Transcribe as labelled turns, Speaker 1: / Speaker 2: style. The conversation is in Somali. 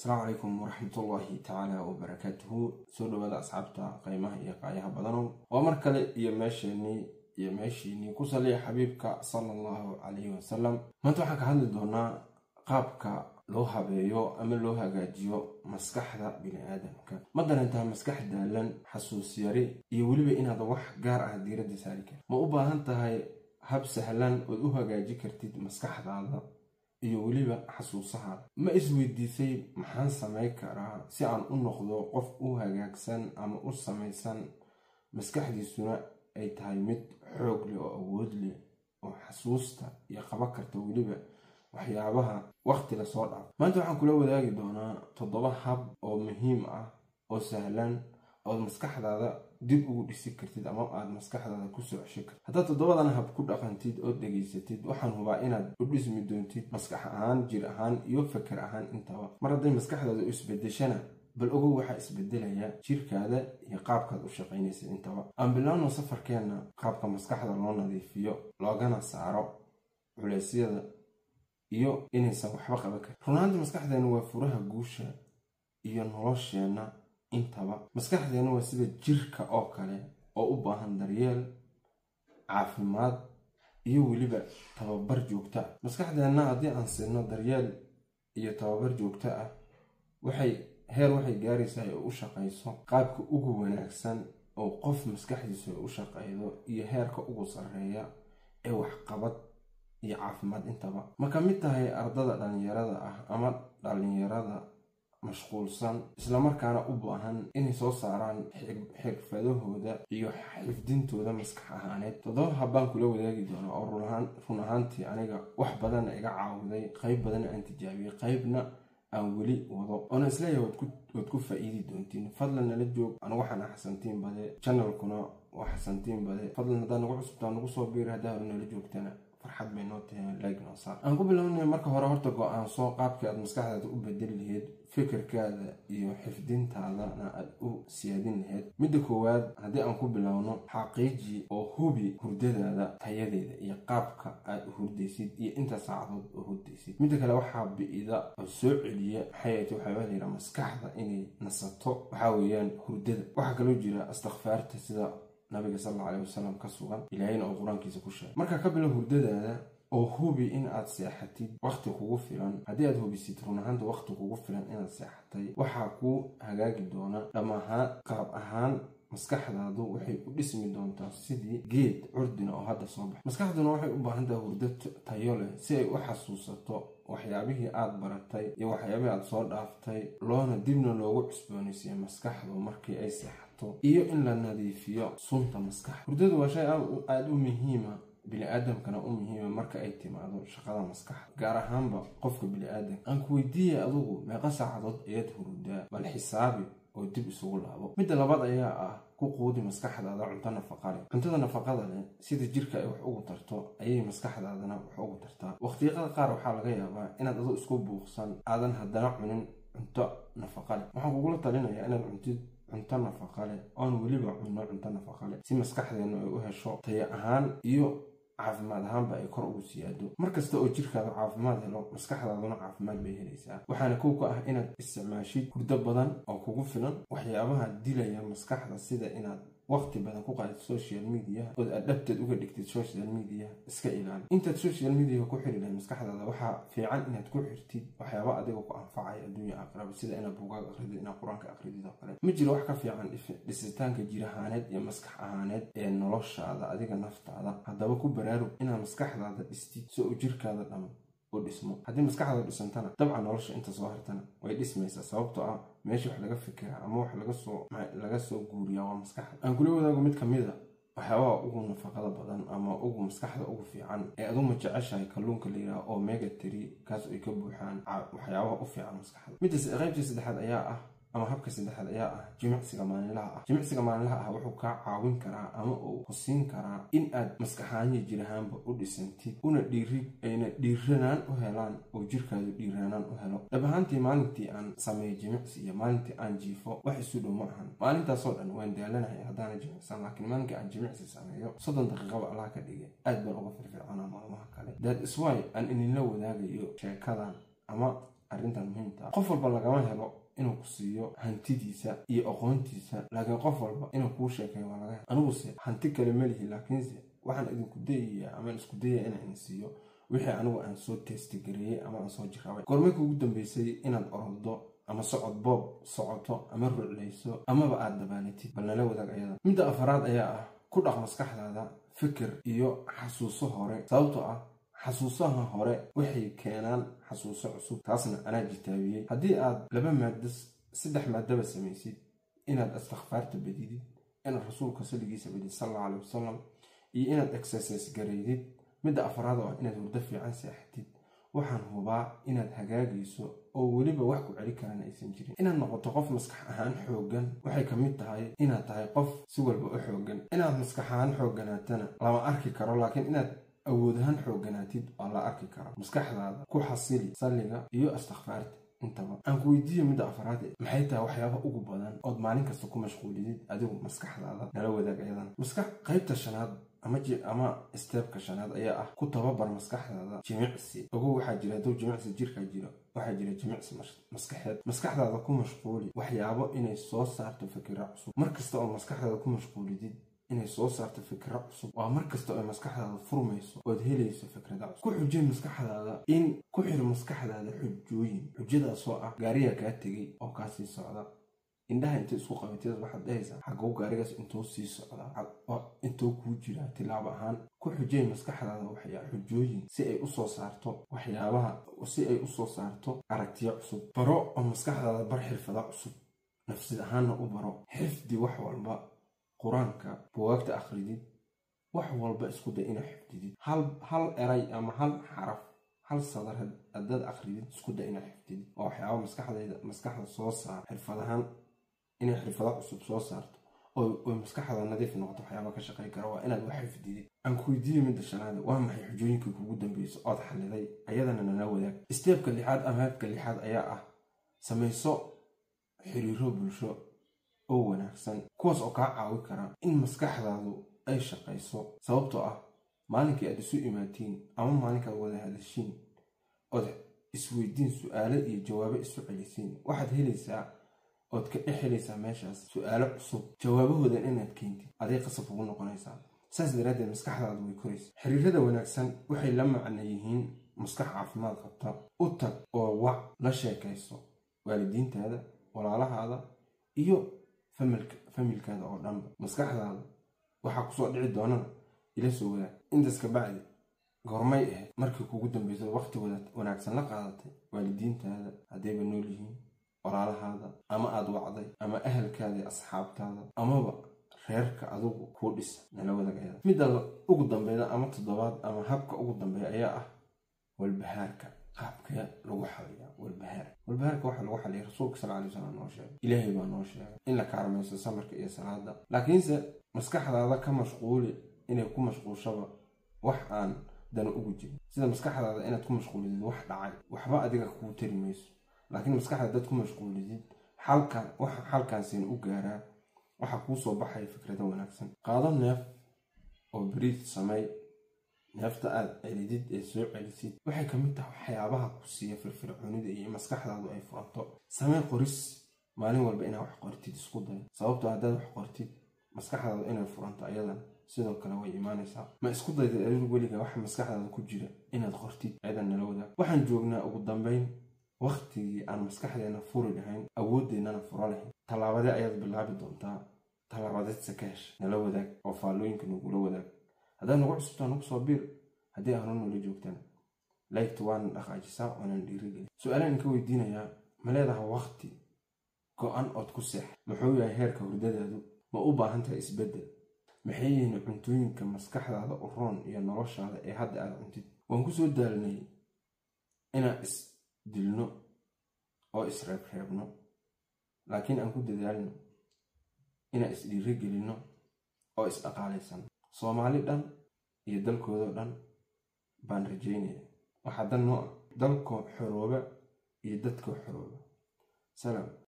Speaker 1: Asalaamu calaykum waraxmatullaahi tacaala wabarakaatuhu. Soo dhawaada asxaabta qiimaha iyo qaayaha badanow, waa mar kale iyo meesheenii iyo meeshiinii ku saliya xabiibka sala Allahu calayhi wasalam. Maanta waxaan ka hadli doonaa qaabka loo habeeyo ama loo hagaajiyo maskaxda bini-aadamka. Ma dareentaa maskax daalan, xasuus yari iyo weliba inaad wax gaar ah diiradda saari karti? Ma u baahan tahay hab sahlan ood u hagaaji kartid maskaxdaada iyo weliba xasuusahaada? Ma isweydiisay, maxaan samayn karaa si aan u noqdo qof u hagaagsan ama u samaysan, maskaxdiisuna ay tahay mid xoog leh oo awood leh oo xasuusta iyo qaban karta weliba waxyaabaha waqti lasoo dhaafo? Maanta waxaan kula wadaagi doonaa 7 hab oo muhiim ah oo sahlan ood maskaxdaada dib ugu dhisi kartid ama aad maskaxdaada kusoo cesho kartid. Haddaad 7dan hab ku dhaqantid ood dhegaysatid, waxaan hubaa inaad u dhismi doontid maskax ahaan, jir ahaan iyo fakar ahaan intaba. Mar hadday maskaxdaada u isbedeshana, bal ogow, waxaa isbedelaya jirkaada iyo qaabkaad u shaqaynaysid intaba. Aan bilaawno safarkeenna qaabka maskaxda loo nadiifiyo loogana saaro culeysyada iyo inaysan waxba qaban karin. Runaantii, maskaxdeena waa furaha guusha iyo nolosheenna intaba. Maskaxdeena waa sida jirka oo kale oo u baahan daryeel caafimaad iyo weliba tababar joogto ah. Maskaxdeenna haddii aan siino daryeel iyo tababar joogto ah, waxay heer waxay gaaraysaa ay u shaqayso qaabka ugu wanaagsan oo qof maskaxdiisu ay u shaqaydo iyo heerka ugu sarreeya ee waxqabad iyo caafimaad intaba. Ma ka mid tahay ardada dhalinyarada ah ama dhalinyarada mashquulsan, islamarkaana u baahan inay soo saaraan xirfadahooda iyo xifdintooda maskax ahaaneed? 7 habbaan kula wadaagi doonaa oo run ahaantii aniga wax badanna iga caawiday, qayb badanna aan tijaabiyey, qaybna aan weli wado, oona isleeyahay waad ku faa'iidi doontiin. Fadlan nala joog. Anigu waxaan Xasantiin Bade, channelkuna waa Xasantiin Bade. Fadlan haddaa nagu cusubtaa, nagu soo biiri. Haddaa hore nala joogtana, farxad bay noo tahay, like noo saar. Aan ku bilownay. Marka hore horta go-aanso qaabkii aad maskaxdaada u bedeli lahayd, fikirkaada iyo xifdintaadana aad u siyaadin lahayd. Midda koowaad haddii aan ku bilowno, xaqiiji oo hubi hurdadaada tayadeeda iyo qaabka aad u hurdaysid iyo inta saacadood oo hurdaysid. Midda kale, waxaa bi'ida oo soo celiya, maxay ay waxaa la yidhaha, maskaxda inay nasato, waxaa weeyaan hurdada. Waxaa kaloo jira istikfaarta, sida nabiga sal Alla aleyh wasalam ka sugan, Ilaahayna oo Qur-aankiisa ku sheegay. Marka ka bilow hurdadaada oo hubi in aad seexatid waqti kugu filan. Haddii aad hubisid run ahaanta waqti kugu filan inaad seexatay, waxaa kuu hagaagi doona dhamahaan. Qaab ahaan maskaxdaadu waxay u dhismi doontaa sidii geed curdina oo hadda soo baxay. Maskaxduna waxay u baahan tahay hurdo tayo leh si ay u xasuusato waxyaabihii aad baratay iyo waxyaabihii aad soo dhaaftay, loona dibna loogu cusboonaysiiyo maskaxdu markii ay seexato, iyo in la nadiifiyo sunta maskaxda. Hurdadu waa shay aada u muhiima, bini-aadamkana u muhiima marka ay timaado shaqada maskaxda, gaar ahaanba qofka bini-aadamka. Aan ku weydiiyay, adugu meeqa saacadood ayaad hurudaa? Bal xisaabi oo dib isugu laabo. Midda labaad ayaa ah, ku quudi maskaxdaada cunto nafaqa leh. Cuntada nafaqada leh sida jirka ay wax ugu tarto ayay maskaxdaadana wax ugu tartaa. Waqtiyada qaar waxaa laga yaabaa inaad adoo isku buuqsan aadan haddana cunin cunto nafaqa leh. Waxaan kugula talinayaa inaad cuntid cunto nafaqa leh, oon weliba cunno cunto nafaqa leh, si maskaxdeennu ay u hesho tayo ahaan iyo caafimaad ahaanba ay kor ugu siyaado. Mar kasta oo jirkaadu caafimaad helo, maskaxdaaduna caafimaad bay helaysaa. Waxaana kow ka ah inaad isticmaashid hurdo badan oo kugu filan. Waxyaabaha dilaya maskaxda, sida inaad waqti badan ku qaadid social media ood addicted uga dhigtid social media, iska ilaali. Intaad social media ku xiri lahayd maskaxdaada, waxaa fiican inaad ku xirtid waxyaaba adiga ku anfacaya adduunya aakhiraba, sida inaad buugaag akridid, inaad Qur-aanka akridid oo kale. Ma jiro wax ka fiican dhisitaanka jir ahaaneed iyo maskax ahaaneed ee noloshaada adiga naftaada. Haddaba ku baraarug inaad maskaxdaada dhistid si uu jirkaada dham u dhismo. Haddii maskaxdaada dhisantana, dabcan nolosha inta soo hartana way dhismaysaa, sababtoo ah meesha wax laga fikiraa ama wax laga soo guuriyaa waa maskaxda. Aan kula wadaago mid ka mid a waxyaabaha ugu nafaqada badan ama ugu maskaxda ugu fiican ee aduma jeceshahay, kalluunka la yidhaha omega 3, kaas ay ka buuxaan waxyaabaha u fiican maskaxda. Midda qaybtii saddexaad ayaa ah, ama habka saddexaad ayaa ah, jimicsiga maalinlaha ah. Jimicsiga maalinlaha ah wuxuu kaa caawin karaa ama uu ku siin karaa in aad maskaxahaan iyo jir ahaanba u dhisantid, una dhiiri ayna dhiiranaan u helaan oo jirkaadu dhiiranaan u helo. Dhab ahaantii, maalintii aan sameeyo jimicsi iyo maalintii aan jiifo wax isu dhow ma ahan. Maalintaasoo dhan waan daalanahay haddaana jimicsan, laakiin maalinkii aan jimicsi sameeyo, 30 daqiiqaba Allah ka dhigay, aad baan uga firfircoonaa maalmaha kale. That is why aan idinla wadaagayo sheekadan ama Arrintan muhiimta, qof walba lagama helo inuu ku siiyo hantidiisa iyo aqoontiisa, laakiin qof walba inuu kuu sheekeeyo waa laga helo. Aniguse hanti kale ma lihi, laakiinse waxaan idinku dayayaa amaan isku dayaya inaan idin siiyo wixii anigu aan soo testigareeyey ama aan soo jirabay. Goormay kuugu dambeysay inaad oroldo ama socod boob socoto ama ruclayso amaba aad dabaalatid? Bal nala wadaag ayada. Midda afaraad ayaa ah ku dhaq maskaxdaada fikir iyo xasuuso hore, sababtoo ah xasuusaha hore waxay keenaan xasuuso cusub. Taasna anaa jitaabiyey. Haddii aad 2 maado 3 maadaba samaysid, inaad istikfaarta badidid, inaad rasuulka salligiisa badid sal allahu caleyhi wasalam, iyo inaad exercise gareydid. Midda afaraad oo ah inaad hurdo fiican seexatid, waxaan hubaa inaad hagaagayso oo weliba wax ku celi karana aysan jirin. Inaad noqoto qof maskax ahaan xooggan waxay ka mid tahay inaad tahay qof si walba u xooggan. Inaad maskax ahaan xoogganaatana lama arki karo, laakiin inaad awood ahaan xoogganaatid waa la arki karaa. Maskaxdaada ku xasili salliga iyo istikfaarta intaba. Aan ku weydiiyo midda afaraad, maxay tahay waxyaaba ugu badan ood maalin kasta ku mashquulidid adigu maskaxdaada? Nala wadaag ayadana. Maskax qaybta shanaad ama steebka shanaad ayaa ah ku tababar maskaxdaada jimicsi. Ogow, waxaa jira hadduu jimicsi jirkaa jiro, waxaa jira jimicsi maskaxeed. Maskaxdaada ku mashquuli waxyaabo inay soo saarto fikira cusub. Mar kasta oo maskaxdaada ku mashquulidid inay soo saarto fikra cusub, waa mar kasta oo maskaxdaada furmayso ood helayso fikrada cusub. Ku xujay maskaxdaada in ku xir maskaxdaada xujooyin, xujadaasoo ah gaariyaa kaa tegey oo kaa sii socda. Indhaha intay isku qabatid waxaad dhahaysaa xagow gaarigaas intuu sii socdaa, intuu kuu jiraa tilaabo ahaan. Ku xujay maskaxdaada waxyaa xujooyin si ay usoo saarto waxyaabaha, si ay usoo saarto aragtiyo cusub. Baro oo maskaxdaada bar xirfada cusub, nafsid ahaanna u baro. Xifdi wax walba, qur-aanka, buwaagta akhridid, wax walba isku day inaad xifdidid. Hal eray ama hal xaraf, hal sadar haddaad akhridid, isku day inaad xifdidid. Oo waxyaaba maskaxdayda maskaxda soo saar xirfadahaan, inay xirfado cusub soo saarto oo maskaxda nadiif noqoto. Waxyaaba ka shaqey kara waa inaad wax xifdidid. Aan ku weydiiyo midda shanaad, waa maxay xujooyinkii kugu dambeysay ood xaliday? Ayadana nala wadaag. Steebka lixaad ama habka lixaad ayaa ah samayso xiriiro bulsho oo wanaagsan, kuwaas oo kaa caawi kara in maskaxdaadu ay shaqayso. Sababtoo ah maalinkii aad isu imaatiin ama maalinkaad wada hadashiin ood isweydiin su-aalo iyo jawaabo isu celisiin, waxaad helaysaa ood ka dhex helaysaa meeshaas su-aalo cusub, jawaabahoodan inaad keentid aday qasab kugu noqonaysaa. Saas daraaddeed maskaxdaadu way koraysa. Xiriirada wanaagsan waxay la macno yihiin maskax caafimaad qabta. U tag oo wac, la sheekayso waalidiintaada, walaalahaada iyo familkaada oo dhanba. Maskaxdaada waxaa kusoo dhici doonana ila soo wadaag. Intaas ka bacdi, goormay ahayd markii kugu dambayso waqti wanaagsan la qaadatay waalidiintaada haddayba nool yihiin, walaalahaada, ama aad wacday, ama ahalkaada iyo asxaabtaada, amaba reerka adigu kuu dhisa? Nala wadaag ayada. Midda ugu dambeyda ama toddobaad ama habka ugu dambeeya ayaa ah walbahaarka. Qaabkee lagu xaliyaa walbahaar? Walbahaarka waxaa lagu xaliyay rasuulka sal alay wasalam noo sheegay, ilaahay baa noo sheegay in la kaarmayso samarka iyo salaada. Laakiinse maskaxdaada ka mashquuli inay ku mashquulshaba wax aan dana ugu jirin, sida maskaxdaada inaad ku mashquulidid wax dhacay, waxba adiga kuu tari mayso. Laakiin maskaxda dad ku mashquulidid xalkan, waxa xalkaasiin u gaaraa, waxaa kuu soo baxaya fikrado wanaagsan. Qaado neef oo beriid samey. Neefta aad celidid ee soo celisid waxay ka mid tahay waxyaabaha ku siiya firfircoonida iyo in maskaxdaadu ay furanto. Samee qoris, maalin walba inaad wax qortid isku day, sababtoo haddaad wax qortid maskaxdaadu inay furanto ayadan sidoo kale way imaanaysaa. Ma isku dayday adigu weliga waxa maskaxdaada ku jira inaad qortid? Ayadan nala wadaag. Waxaan joognaa ugu dambeyn wakhtigii aan maskaxdeena furi lahayn, awooddeennana furo lahayn. Tallaabadee ayaad bilaabi doontaa? Tallaabadeedse ka hesha? Nala wadaag oo faallooyinka nagula wadaag. Haddaad nagu cusubtaa nagu soo biir, haddii aanu nala joogtaan laygta waana dhaqaajisaa waanana dhiirigeli. Su-aalaan idinka weydiinayaa: ma leedaha waqti go-an ood ku seex? Muxuu yahay heerka hurdadaadu? Ma u baahan tahay isbeddel? Maxay yihiin cuntooyinka maskaxdaada u roon iyo noloshaada ee hadda aad cuntid? Waan ku soo daalnay inaan is dilno oo isreebreebno, laakiin aan ku dadaalno inaan isdhiirigelinno oo isdhaqaalaysanno. Soomaali dhan iyo dalkoodao dhan baan rajaynaya. Waxaa dan noo ah dalkoo xorooba iyo dadkoo xorooba. Salaam.